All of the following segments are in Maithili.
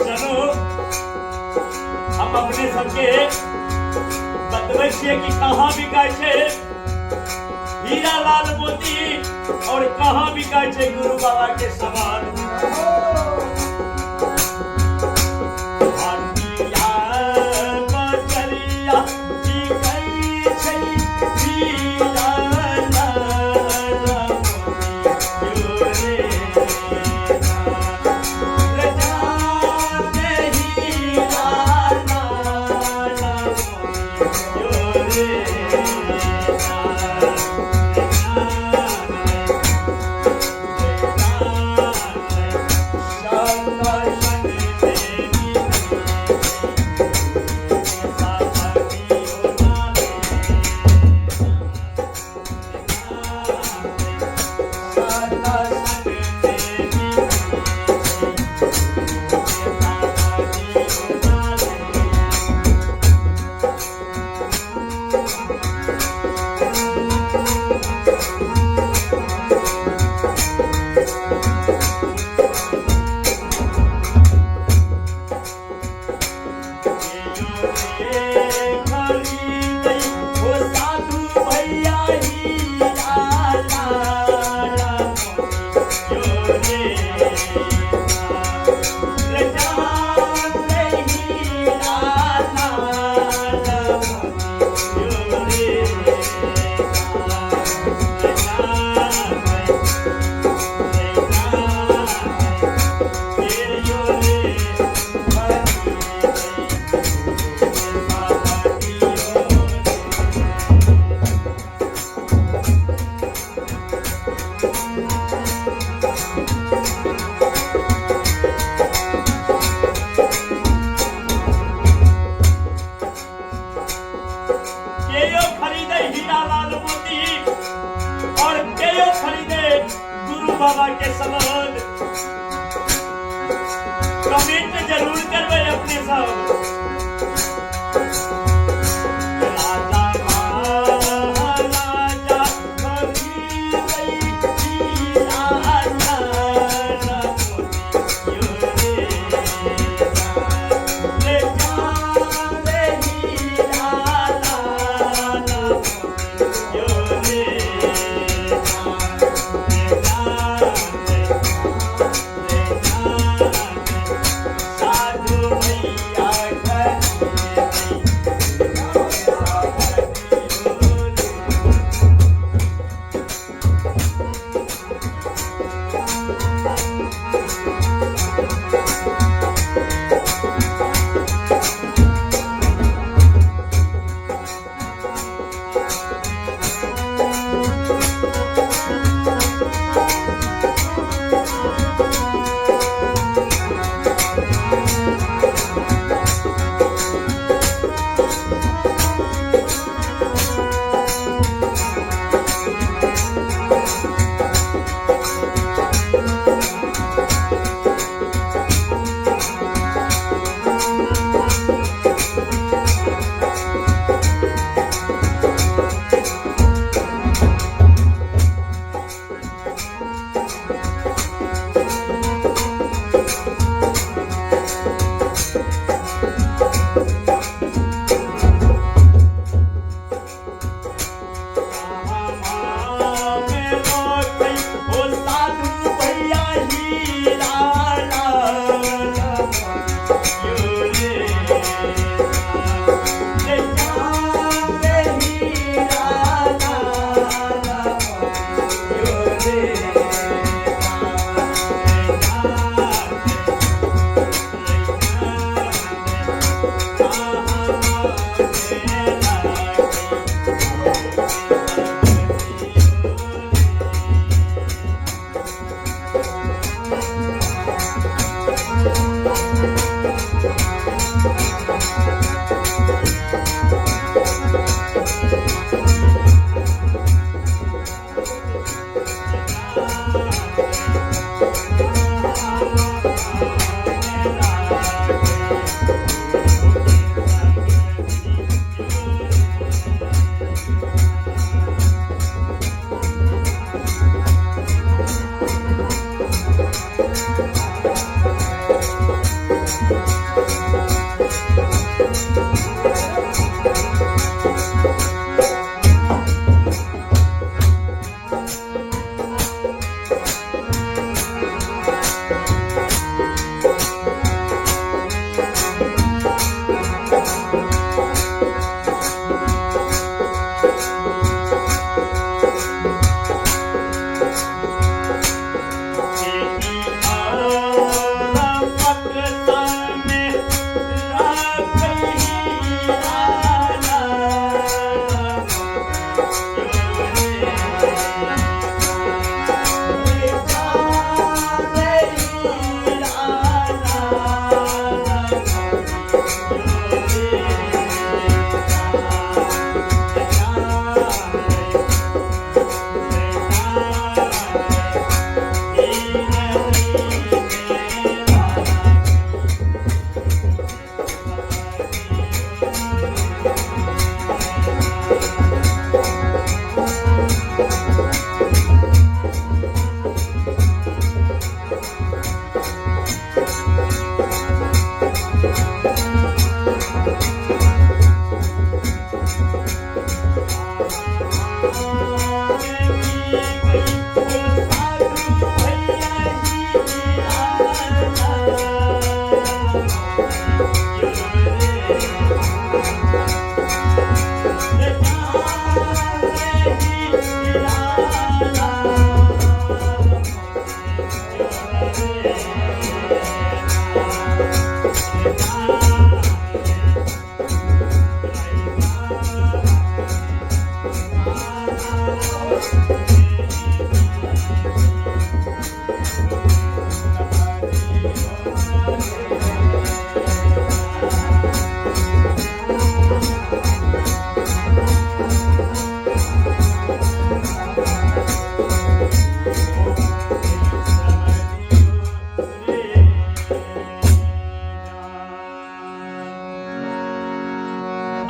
चलू, हम अपने सबके बतबै छियै कि कहाँ बिकाइ छै हीरा लाल मोती और कहाँ बिकाइ छै गुरु बाबा के सामान। हाटिया बजरिया बिकाइ छै हीरा लाल मोती यो रे। केयो खरीदे हीरा लाल मोती और केयो खरीदे गुरु बाबा के सामान। कमेंट जरूर करबै अपने सब। राजा महाराजा खरीदै हीरा लाल मोती यो रे। ले जाने हीरा लाल मोती यो रे। साधु भैया।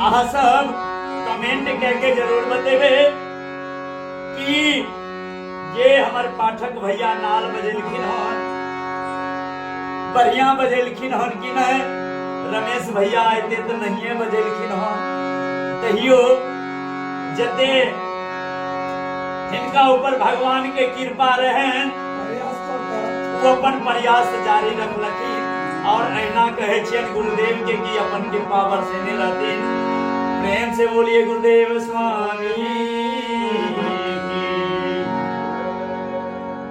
अहाँ सब कमेंट करके जरूर बतेबे कि जे हमर पाठक भैया नाल बजेलखिन हन, बढ़िया बजेलखिन हन कि नहीं। रमेश भैया आते तो नहीं बजेलखिन हन, तहियो जते हिनका ऊपर भगवान के कृपा रहन वो अपन प्रयास जारी रखलखिन और अहिना कहे छियन गुरुदेव के कि अपन कृपा बरसेने रहथिन। प्रेम से बोलिए गुरुदेव स्वामी।